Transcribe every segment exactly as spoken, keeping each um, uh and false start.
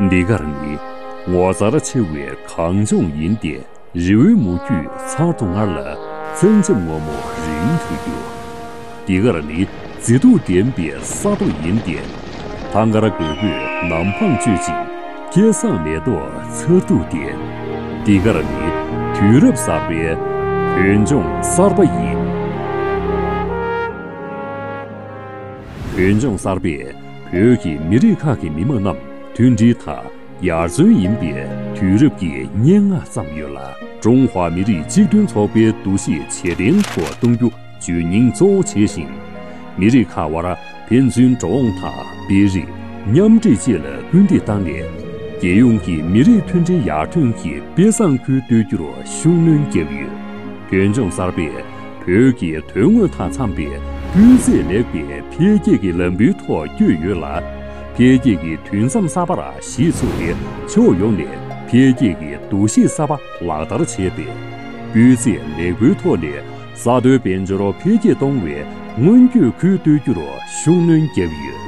འདི་གར་ནི་ངོ་མཚར་ཆེ་བའི་གངས་ལྗོངས་ཡིན་ཏེ། རི་བོའི་མུ་ཁྱུད་ཚར་དུ་དངར་ལ། མཚན་ལྕེབ་སྔོན་མོ་རིང་དུ་རྒྱུ། འདི་གར་ནི་མཛེས་སྡུག་ལྡན་པའི་ས་རྡོ་ཡིན་ཏེ། ཐང་དཀར་རྒོད་པོས་ནམ་འཕང་གཅོད་ཅིང་། སྐལ་བཟང་མེ་ཏོག་མཚར་སྡུག་ལྡན། འདི་གར་ནི་དུས་རབས་གསར་པའི་བོད་ལྗོངས་གསར་པ་ཡིན། བོད་ལྗོངས་གསར་པས་བོད་ཀྱི་མི་རིགས་ཁག་གི་མི་དམངས་རྣམས་མཐུན་སྒྲིལ་དང་ཡར་བརྩོན་ཡིན་པའི་དུས་རབས་ཀྱི་སྙན་ངག་བརྩམས་ཡོད་ལ། ཀྲུང་ཧྭ་མི་རིགས་གཅིག་མཐུན་ཚོགས་པའི་འདུ་ཤེས་ཇེ་བརྟན་དུ་གཏོང་རྒྱུ་བརྗོད་སྙིང་གཙོ་བོ་བྱས་ཤིང་། མི་རིགས་ཁག་དབར་ཕན་ཚུན་འགྲོ་འོང་དང་སྤེལ་རེས། མཉམ་འདྲེས་བཅས་ལ་སྐུལ་འདེད་བཏང་ནས། རྒྱལ་ཡོངས་ཀྱི་མི་རིགས་མཐུན་སྒྲིལ་ཡར་ཐོན་གྱི་དཔེ་བཟང་ཁུལ་གཏོད་རྒྱུར་ཤུགས་སྣོན་བརྒྱབ་ཡོད། བོད་ལྗོངས་གསར་པས་བོད་ཀྱི་དོན་དངོས་དང་འཚམས་པའི་སྤུས་ཚད་ལེགས་པའི་འཕེལ་རྒྱས་ཀྱི་ལམ་བུའི་ཐོག་བསྐྱོད་ཡོད་ལ། འཕེལ་རྒྱས་ཀྱི་དུས་མཚམས་གསར་པར་གཞི་ཚུགས་ཏེ། ཕྱོགས་ཡོངས་ནས་འཕེལ་རྒྱས་ཀྱི་འདུ་ཤེས་གསར་པ་ལག་བསྟར་བྱས་ཏེ། སྤུས་ཚད་ལེགས་པོའི་ཐོག་ནས་ས་མཐོའི་དཔལ་འབྱོར་འཕེལ་རྒྱས་གཏོང་བའི་སྔོན་སྐྱོད་ཁུལ་གཏོད་རྒྱུར་ཤུགས་སྣོན་བརྒྱབ་ཡོད།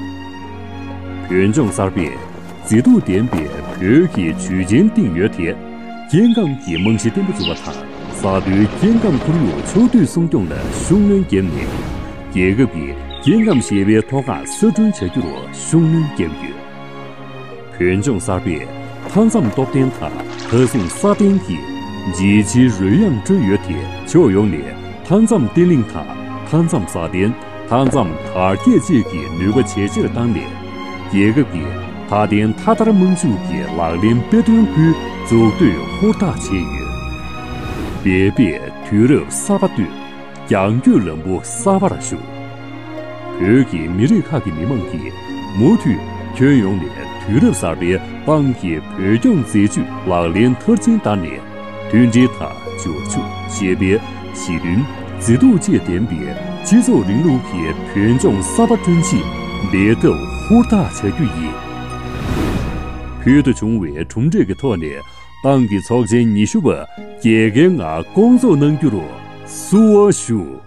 བོད་ལྗོངས་གསར་པས་མཛེས་སྡུག་ལྡན་པའི་བོད་ཀྱི་ཇུས་ཆེན་བཏིང་ཡོད་དེ། སྐྱེ་ཁམས་ཀྱི་རྨང་གཞི་བརྟན་པོ་བཙུགས་པ་དང་། ས་མཐོའི་སྐྱེ་ཁམས་ཁོར་ཡུག་ཕྱོགས་བསྡུས་སྲུང་སྐྱོང་ལ་ཤུགས་སྣོན་བརྒྱབ་ནས། རྒྱལ་ཁབ་ཀྱི་སྐྱེ་ཁམས་ཤེས་དཔལ་ཐོག་ཁག་གསར་སྐྲུན་བྱ་རྒྱུར་ཤུགས་སྣོན་བརྒྱབ་ཡོད། བོད་ལྗོངས་གསར་པས་མཐའ་མཚམས་སྟོབས་ལྡན་དང་མཐའ་སྲུང་སྲ་བརྟན་གྱི་བརྗིད་ཆེའི་རོལ་དབྱངས་བསྐྲུན་ཡོད་དེ། ཕྱོགས་ཡོངས་ནས་མཐའ་མཚམས་བརྟན་ལྷིང་དང་མཐའ་མཚམས་སྲ་བརྟན། མཐའ་མཚམས་དར་རྒྱས་བཅས་ཀྱི་ནུས་པ་ཇེ་ཆེར་བཏང་ནས། རྒྱལ་ཁབ་ཀྱི་མཐའ་བརྟན་མཐའ་དར་དམངས་ཕྱུག་གི་ལག་ལེན་དཔེ་སྟོན་ཁུལ་འཛུགས་གཏོད་ཧུར་ཐག་བྱས་ཡོད། འབད་པས་དུས་རབས་གསར་པ་བཏོད། རྒྱང་སྐྱོད་ལམ་བུ་གསར་པར་ཞུགས། བོད་ཀྱི་མི་རིགས་ཁག་གི་མི་དམངས་ཀྱིས་མུ་མཐུད་ཁྱོན་ཡོངས་ནས་དུས་རབས་གསར་པའི་ཏང་གི་བོད་སྐྱོང་མཛད་ཇུས་ལག་ལེན་མཐར་ཕྱིན་བསྟར་ནས། མཐུན་སྒྲིལ་དང་འབྱོར་ཕྱུག་ཤེས་དཔལ། ཞི་མཐུན། མཛེས་སྡུག་བཅས་ལྡན་པའི་སྤྱི་ཚོགས་རིང་ལུགས་ཀྱི་བོད་ལྗོངས་གསར་པ་བསྐྲུན་ཆེད་འབད་འཐབ་ཧུར་ཐག་བྱ་རྒྱུ་ཡིན། ཕུལ་དུ་བྱུང་བའི་གྲུབ་འབྲས་ཀྱི་ཐོག་ནས། ཏང་གི་ཚོགས་ཆེན་ཉི་ཤུ་པ་རྒྱལ་ཁའི་ངང་བསྐོང་ཚོགས་གནང་རྒྱུར་བསུ་བ་ཞུ།